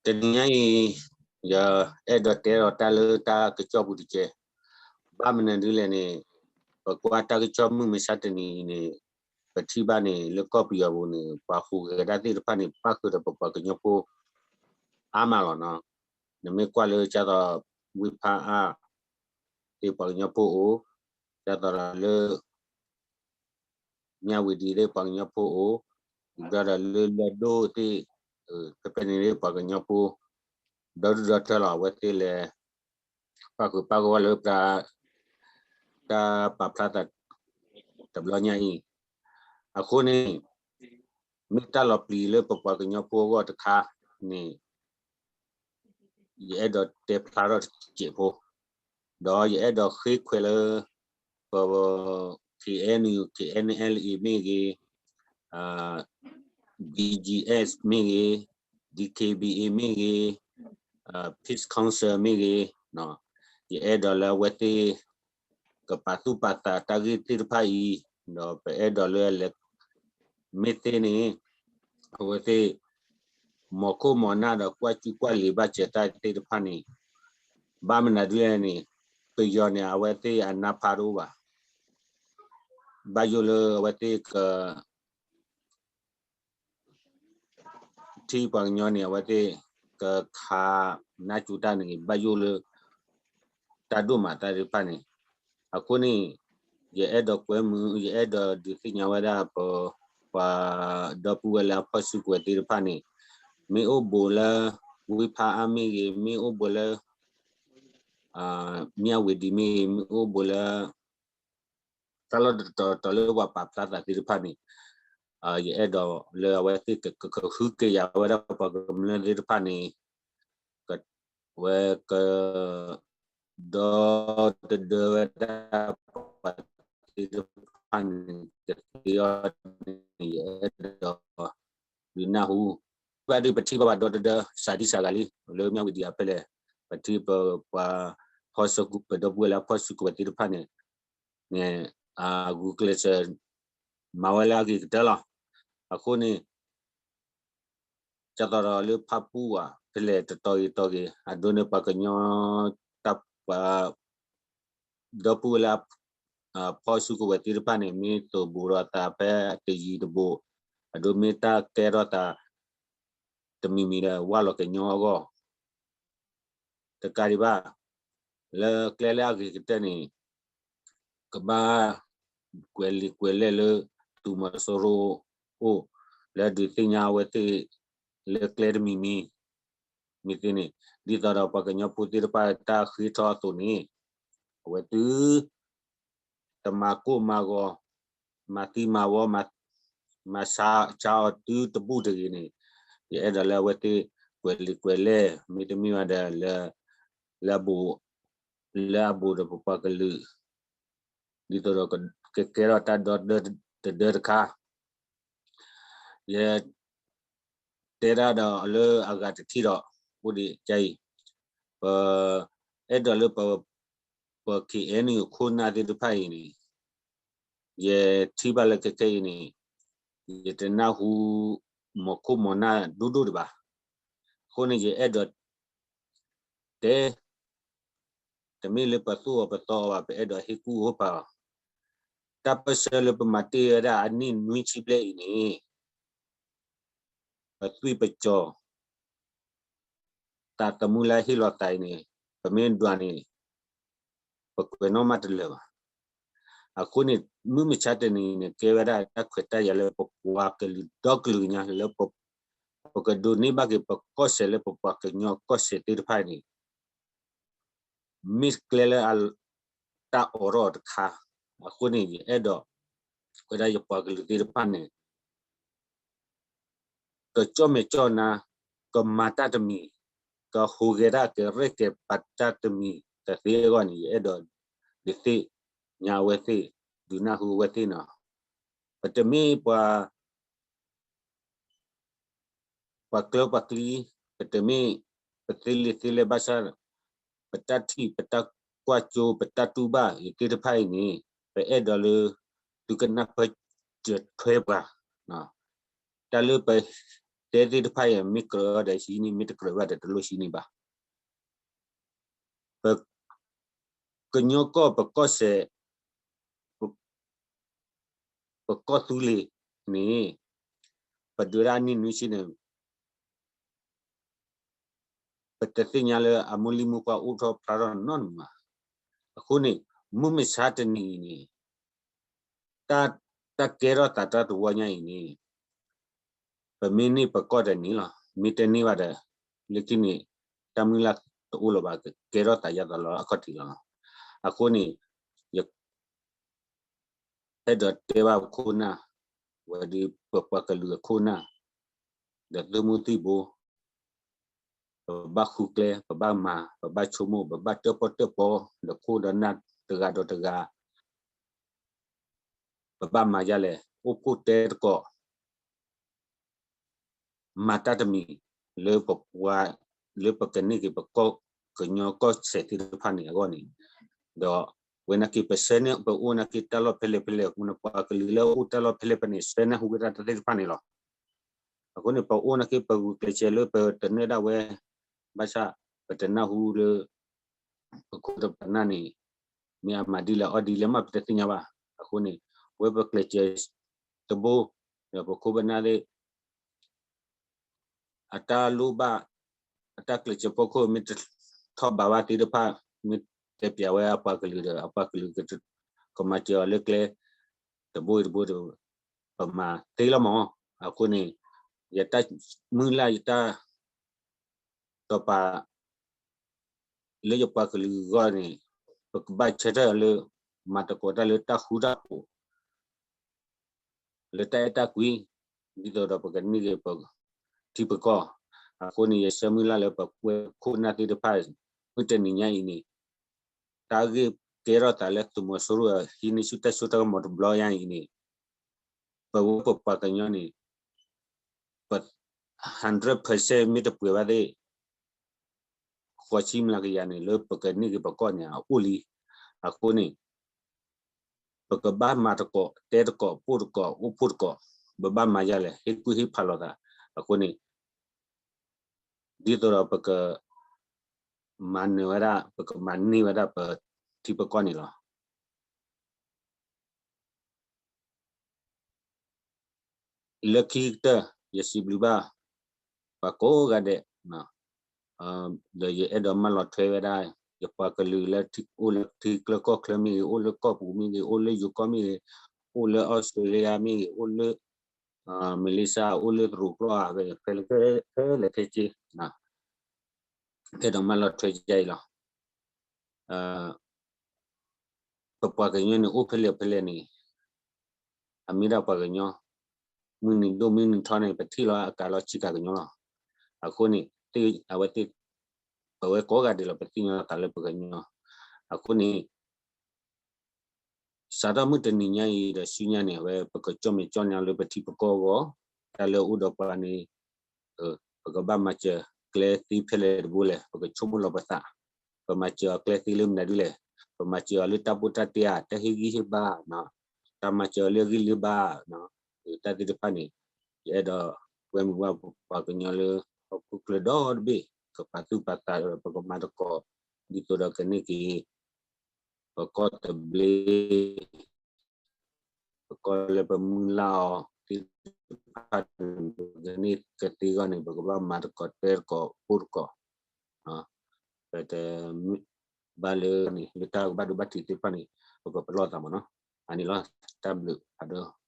တနံၤညါအံၤ ယအဲၣ်ဒိးတဲဒီးတၢ်လၢတၢ်ကစီၣ်ပူၤတကဲး, ဘၣ်မနုၤဒ်လဲၣ်န့ၣ် ပကွၢ်တၢ်ကစီၣ်မုၢ်မဆါတနံၤအံၤန့ၣ် ပထံၣ်ဘၣ်န့ၣ် လၢကီၢ်ပယီၤပူၤန့ၣ် ပှၤဟူးဂဲၤတၢ်သ့ၣ်တဖၣ်န့ၣ် ပၣ်ဃုာ်ဒီးပပှၤကညီဖိ အါမးလီၤနီၤ. နမ့ၢ်ကွၢ်လၢကၢ်သိး ဝ့ၢ်ဖးအါ သ့ၣ်ပှၤကညီဖိအိၣ်, ကၢ်သိးဒီးလၢ မၠၣ်ဝံၤဒံးသ့ၣ်ပှၤကညီဖိအိၣ်, ဒီးလၢလီၢ်ဒိၣ်သ့ၣ် ဖဲဖဲန့ၣ်သ့ၣ်ပှၤကညီဖိ ဒီဒူၣ်ဒီထၢလီၤ. အဝဲသ့ၣ်လဲၤ ပၣ်ဃုာ်ပၣ်ဂီၢ်လၢ တၢ်ပာ်ဖျါသး တဘျီညါအံၤ, အဃိန့ၣ် မ့ၢ်တၢ်လီၤပျံၤလၢပပှၤကညီဖိအဂီၢ်တခါန့ၣ် ယအဲၣ်ဒိးတဲဖျါထီၣ်တစဲးဖိ, ဒီးယအဲၣ်ဒိးဃ့ခွဲးလၢ ပ K N U K N L A မ့ၢ်ဂ့ၤ, B G S မ့ၢ်ဂ့ၤ, D K B A မ့ၢ်ဂ့ၤ, Peace Council မ့ၢ်ဂ့ၤ, ယအဲၣ်ဒိးလၢအဝဲသ့ၣ် ကပာ်သူၣ်ပာ်သးတၢ်ဂ့ၢ်သ့ၣ်တဖၣ်အံၤ, ဒီးပအဲၣ်ဒိးလၢအလဲၤ မ့ၢ်သ့န့ၣ် အဝဲသ့ၣ် မၤခိၣ်မၤနၢ်ဒီးကွၢ်ကူကွၢ်လံာ်ဘၣ်စဲးတၢ်သ့ၣ်တဖၣ်န့ၣ်, ဘၣ်မနုၤဒ်လဲၣ်န့ၣ် ပယီၤန့ၣ် အဝဲသ့ၣ်အနါဖးတအိၣ်ဘၣ်. ဘၣ်ယိၣ်လၢအဝဲသ့ၣ်က ထံၣ်ပှၤကညီန့ၣ် အဝဲသ့ၣ်ကခးနၢ်ကၠိတၢ်န့ၣ် ဘၣ်ယိၣ်လၢ တၢ်ဒိၣ်မးတၢ်သ့ၣ်တဖၣ်န့ၣ်, အဃိန့ၣ် ယအဲၣ်ဒိးကွဲမုာ် ယအဲၣ်ဒိးဒုးသ့ၣ်ညါဝဲဒၣ် ပ ပှၤဒီပုၢ်ဝဲၢ်လၢအဖီၣ်စုကဝဲၤသ့ၣ်တဖၣ်န့ၣ်, မ့ၢ်အိၣ်ဘူးလၢ ဝ့ၢ်ဖးအါမ့ၢ်ဂ့ၤ, မ့ၢ်အိၣ်ဘူးလၢ မၠၣ်ဝံၤဒံးမ့ၢ်ဂ့ၤ, မ့ၢ်အိၣ်ဘူးလၢ တၢ်လီၢ်တတီၤတီၤလၢပှၤပာ်ဖျါသးသ့ၣ်တဖၣ်န့ၣ်, ယအဲၣ်ဒိးလၢအဝဲသ့ၣ်က ကဃုကယာ်ဝဲဒၣ်ပှၤကမျၢၢ်သ့ၣ်တဖၣ်န့ၣ်, ဝဲက ဒီတဒၢဝဲဒၣ်ပှၤသ့ၣ်တဖၣ်န့ၣ် ကသ့အီၤန့ၣ် ယအဲၣ်ဒိး ဒုးနၢ်ဟူ, ဘၣ်ဒုးပထံၣ်ဘၣ်ပှၤဒီတဒၢ စၤဒံစၤဂၤလံ လၢမၠၣ်ဝံၤဒံးအဖဲလဲၣ်, ပထံၣ်ပပှၤ ဖီၣ်စုကဝဲၤ ပဒီပုၢ်ဝဲၢ်လၢအဖီၣ်စုကဝဲၤသ့ၣ်တဖၣ်န့ၣ် န့ၣ် ဂုာ်ကျဲးစၢး မၤဝဲလၢအဂ့ၤကတၢၢ်လီၤ. အဃိန့ၣ် ကၢ်သိးဒီးလၢဖၣ်ပူၣ်ဧါ ဖဲလဲၣ်တတီၤဂ့ၤတီၤဂ့ၤ အဒိန့ၣ်ပှၤကညီ တၢ်ပှၤ ဒီပုၢ်ဝဲၢ်လၢ ဖီၣ်စုကဝဲၤသ့ၣ်တဖၣ်န့ၣ် မ့ၢ်သိၣ်ဘူးဒီးသးဖဲအတယံၤတဘူး, အဒိမ့ၢ်တၢ်ကဲထီၣ်သး တမံၤမံၤဒီးဝၢ်လီၤကညီအဂီၢ် တကးဒံးဘၣ် လၢကျဲလၢအဂ့ၤကတၢၢ်န့ၣ် ကဘၣ်ကွဲးလံာ်ကွဲးလဲၢ်လၢ သုးမီၤစိရိၤအိၣ် လၢဒုးသ့ၣ်ညါအဝဲသ့ၣ် လၢကျဲတမံၤမံၤ မ့ၢ်သ့န့ၣ် ဒ်သိးဒီးပှၤကညီဖိသ့ၣ်တဖၣ်တၢ်ဃ့ထီၣ်အသိးန့ၣ် အဝဲသု တမၤကိၢ်မၤဂီၤ မၤသံမၤဝီ မၤဆါအီၤသုတဘူၣ်တဂ့ၤန့ၣ် ယအဲၣ်ဒိးလၢအဝဲသ့ၣ် ကွဲးလံာ်ကွဲးလဲၢ် မ့တမ့ၢ်ဘၣ်ဒီး လၢ လၢအဘူး လၢအဘူးဒီးပပှၤကလုာ် ဒ်သိးဒီးကကဲထီၣ်တၢ်ဒီတဒၢတခါ ယ တဲဒၣ်ဒီးလၢအဂၤတထံၣ်ဒီး အိၣ်ဒံးကါအံၤ ပ အဲၣ်ဒိးလၢပ ပ K N U ခိၣ်နၢ်သ့ၣ်တဖၣ်အံၤန့ၣ် ယထံၣ်ဘၣ်လၢခဲခဲအံၤန့ၣ် ယတနၢ်ဟူ မၤခိၣ်မၤနၢ်ဒိၣ်ဒိၣ်ဒံးဘၣ်. အဃိန့ၣ် ယအဲၣ်ဒိး တဲ တမ့ၢ်လၢပသူၣ်အီၤပသးအီၤဘၣ် ပအဲၣ်ဒိးဟ့ၣ်ကူၣ်ဟ့ၣ်ဖးအီၤ တၢ်ပၢၢ်ဆၢလၢပမၤတ့ၢ်ဝဲဒၣ်အနံၣ်နွံဆံဘျဲၣ်အံၤန့ၣ် ပသွံၣ်ပစီၤ သးသမူလၢဟ့ၣ်လီၤသးအံၤန့ၣ် ပမ့ၢ်ဒွးန့ၣ် ပကွဲးနီၣ်မးတလၢာ်ဘၣ်. အဃိန့ၣ် မုၢ်မဆါတနံၤန့ၣ် ကဲဝဲဒၣ်တၢ်ခွဲးတၢ်ယာ်လၢပပှၤကလုာ်ဒီကလုာ်ညါလၢ ပကဒိးန့ၢ်ဘၣ်က့ၤပကီၢ်စဲၣ်လၢပပှၤကညီကီၢ်စဲၣ်သ့ၣ်တဖၣ်န့ၣ် မ့ၢ်ကျဲလၢအ တၢ်အိးထီၣ်တခါ, အဃိန့ၣ် ယအဲၣ်ဒိး ဝဲဒၣ်ယပှၤကလုာ်သ့ၣ်တဖၣ်န့ၣ် ကကၠီၣ်မဲာ်ကၠီၣ်နါ, ကမၤတၢ်တမံၤ, ကဟူးဂဲၤတၢ်ကရဲၣ်ကဲၤပာ်တၢ်တမံၤတသ့အဂီၢ်န့ၣ် ယအဲၣ်ဒိး ဒုးသ့ၣ်ညါအဝဲသ့ၣ်, ဒုးနၢ်ဟူအဝဲသ့ၣ်နီၤ. ပတမ့ၢ်ပှၤ ပှၤကျၢၤပှၤကျံ, ပတမ့ၢ် ပသ့လံာ်သ့လဲၢ်ဘၣ်ဆၣ်, ပတၢ်ထံၣ် ပတၢ်ကွၢ်စိ ပတၢ်တူၢ်ဘၣ်အံၤသ့ၣ်တဖၣ်အံၤန့ၣ် ပအဲၣ်ဒိးလၢ သုကနၢ်ပၢၢ်စၢၤထွဲပှၤ, တၢ်လၢပ ပတဲသ့ၣ်တဖၣ်အံၤ မ့ၢ်ကြၢးဒီးဟံးန့ၢ် မ့ၢ်တကြၢးဘၣ်ဒီးတလိၣ်ဟံးန့ၢ်ဘၣ်. ပ ကညီကီၢ်ပကီၢ်စဲၣ် ပကီၢ်သူလ့ၤန့ၣ် ပဒုးဒၣ်နံၣ်နွံဆံန့ၣ် ပတသ့ၣ်ညါလၢအမိၢ်လံၢ်မိၢ်ပှၢ်အိၣ်ထီၣ်ဖျါထီၣ်နီတမံၤဘၣ်. အဃိန့ၣ် မုၢ်မဆါတနံၤအံၤန့ၣ် တၢ် တၢ်ကဲထီၣ်သးတၢ်တဝီညါအံၤန့ၣ် ပမ့ၢ်န့ၢ်ပကီၢ်တနံၤလီၤ. မ့ၢ်တန့ၢ်ဘၣ်ဒီး လၢခံန့ၣ် တၢ်မုၢ်လၢ်တအိၣ်လၢၤဘၣ်, ကကဲထီၣ်သးယါသးလီၤအခီၣ်ထံးလီၤ. အဃိန့ၣ် ယ အဲၣ်ဒိးတဲဘၣ်ပခိၣ်ပနၢ် ဝဲဒ်ပပှၤကလုာ်အခိၣ်အနၢ် ဒီးသုးမုၢ်သံၣ်ဘိ ပဘၣ်ဃုကျဲ, ပဘၣ်မၤ, ပဘၣ်ဆိကမိၣ်, ပဘၣ်တၢၣ်ပီၣ်တၢၣ်ပီ ဒီးခိၣ်ဒီးနၢ်တဂၤဒီးတဂၤ ပဘၣ်မၤဒ်လဲၣ်, အိၣ်ဖှိၣ်တဲသကိး မၤတၢ်တမံၤ လၢပပှၤ လၢပကန့ၢ်က့ၤပကီၢ် ကညီကီၢ်စဲၣ်သ့ၣ်တဖၣ်န့ၣ်အဂီၢ်န့ၣ်, ဒီးဝဲနာ်က့ ပဆၢန့ၣ် ပအိၣ်နာ်က့တၢ်လီၢ်ဖဲလဲၣ်ဖဲလဲၣ်အဃိန့ၣ် ပှၤကလုာ်လၢအအိၣ်တၢ်လီၢ်ဖဲလဲၣ်ဖဲန့ၣ် ဆၢနၢ်ဟူဝဲဒၣ်တၢ်သ့ၣ်တဖၣ်န့ၣ်လီၤ. အဃိန့ၣ် ပအိၣ်နာ်က့ ပဂုာ်ကျဲးစၢးလၢပတနၢ်ဒၣ်ဝဲ ဘၣ်ဆၣ် ပတနၢ်ဟူလၢ ပခိၣ်ဒီးပနၢ်န့ၣ် မ့ၢ်အမၤဒ်လဲၣ်အီၣ်ဒ်လဲၣ်မး ပတသ့ၣ်ညါဘၣ်. အဃိန့ၣ် ဝဲပကျဲးစၢးတဘိ ဒီးပခိၣ်ပနၢ်သ့ၣ် အတၢ်လိၣ်ဘၣ် အတၢ်ကျဲးစၢးဖီခိၣ် မ့ၢ်တထီၣ်ဘးဘၣ်သ့ၣ်တဖၣ် မ့ၢ်တဲပျးဝဲအပှၤကလုာ်ဒီး အပှၤကလုာ် ကမၤစၢၤအီၤလၢကျဲ တဘိတဘိဒီး ပမၤသ့လီၤမး. အဃိန့ၣ် ယတၢ်မုၢ်လၢ် ယတၢ် တီၢ်ပာ် လၢယပှၤကလုာ်အဂီၢ်န့ၣ် ပကဘၣ်ဆၢထၢၣ်လၢ မၤသကိးတၢ်လၢတၢ်ဃူတၢ်ဖိး လၢတၢ်အဲၣ်တၢ်ကွံ ဒ်သိးဒီးပကန့ၢ်က့ၤပထံပကီၢ်. အဃိန့ၣ် ယဆၢမုၢ်လၢ်လၢပဝဲခိၣ်နၢ်သ့ၣ်တဖၣ် မုၢ်တနံၤညါအံၤန့ၣ် တၢ်ဂ့ၢ်ကဲထီၣ်သးလၢသုးမီၤစိရိၤ ဟံးန့ၢ်ဆူၣ်တၢ်စိတၢ်ကမီၤတဘျီညါအံၤန့ၣ် ပဝဲပပှၤကညီန့ၣ် ပ hundred percent မ့ၢ်တပှဲၤဘၣ်သ့ၣ် ဃိးဆံမျးကယၤန့ၣ် လၢပကန့ၢ်က့ၤပကီၢ်န့ၣ် အအိၣ်လံ. အဃိန့ၣ် ပကဘၣ်မၤသကိး တဲသကိး ပိၢ်သကိး အိၣ်ဖှိၣ်သကိး ပဘၣ်မၤဒ်လဲၣ် ဟ့ၣ်ကူၣ်ဟ့ၣ်ဖးလိာ်သး. အဃိန့ၣ် ဒ်သိးဒီးပက မၤနၢၤဝဲဒၣ် ပကမၤန့ၢ်ဝဲဒၣ်ပထံပကီၢ်န့ၣ်လီၤ. လၢခံကတၢၢ် ယစံးဘျုးဘၣ် ပှၤကိးဂၤဒဲး ဒီးယအဲၣ်ဒိးမၢလီၤထွဲဝဲဒၣ် ယပှၤကလုာ်လၢအိၣ်လၢထံချၢကီၢ်ချၢမ့ၢ်ဂ့ၤ, အိၣ်လၢကီၢ်ပူၤမ့ၢ်ဂ့ၤ, အိၣ်လၢယိၤကီၢ်မ့ၢ်ဂ့ၤ, အိၣ်လၢယိၤကီၢ်မ့ၢ်ဂ့ၤ, အိၣ်လၢအီစထြ့လယါမ့ၢ်ဂ့ၤ, အိၣ်လၢ မလ့ၡါ, အိၣ်လၢသရူးကျီၢ်ဧါ, ဖဲလဲၣ်ခဲဆ့ အဲၣ်ဒိးမၢလီၤထွဲဒ်အံၤလီၤ. ပပှၤကညီန့ၣ်အိၣ်ဖဲလဲၣ်ဖဲလဲၣ်န့ၣ် အမ့ၢ်ဒၣ်ပှၤကညီ မုၢ်နံၤဒိၣ်မုၢ်နံၤထီန့ၣ် ပထံၣ်လီၤအကၤလီၤဆံးကၤကညီလီၤ. အဃိန့ၣ် အဝဲသ့ၣ် ပဝဲကိးဂၤဒဲးလီၤ ပသ့ၣ်ညါသးလၢပကညီ. အဃိန့ၣ် စးထီၣ်မုၢ်တနံၤညါအံၤဒီးဆူညါန့ၣ် အဝဲပကကၠီၣ်မဲာ်ကၠီၣ်ညါလၢပထံပကီၢ်အဂီၢ်, တၢ်လၢအအိၣ်ဒီးပှၤန့ၣ် ပကဘၣ်မၤစၢၤကျဲသ့ဖဲလဲၣ်တဘိလဲၣ်, ပကဆိကမိၣ်လီၤပသး, ပမၤစၢၤအီၤကျဲသ့လၢမနုၤဒ်လဲၣ်, ပမၤစၢၤအီၤလၢတၢ်ပိၢ်တၢ်တဲဧါ, တၢ်ဟ့ၣ်ဂံၢ်ဟ့ၣ်ဘါ, တၢ်မၤစၢၤအီၤလၢဂံၢ်လၢဘါ, တၢ်သ့ၣ်တဖၣ်န့ၣ် ယအဲၣ်ဒိးပဝဲမုၢ်ဝါပှၤကညီလၢဟီၣ်ခိၣ်ချၢဒီတဘ့ၣ် ကပာ်သူၣ်ပာ်သးဒီး ပကမၤသကိး ဒ်သိးဒီးကန့ၢ်က့ၤ ပကီၢ်တဘျ့ ပကီၢ်လၢပမုၢ်လၢ်အီၤသ့ၣ်တဖၣ်န့ၣ် ပကန့ၢ်ကသ့အဂီၢ်န့ၣ် ပကဘၣ်မၤသကိးတဲသကိးအိၣ်သကိး, ပတမ့ၢ်ဘၣ်လၢန့ၣ် လၢတၢ်ကဘၣ်ဒိဘၣ်ထံးသ့ၣ်တဖၣ်န့ၣ် ပကပလီၢ်သးမးနီၤ. အန့ၣ်လီၤ တၢ်ဘျုးဖးဒိၣ်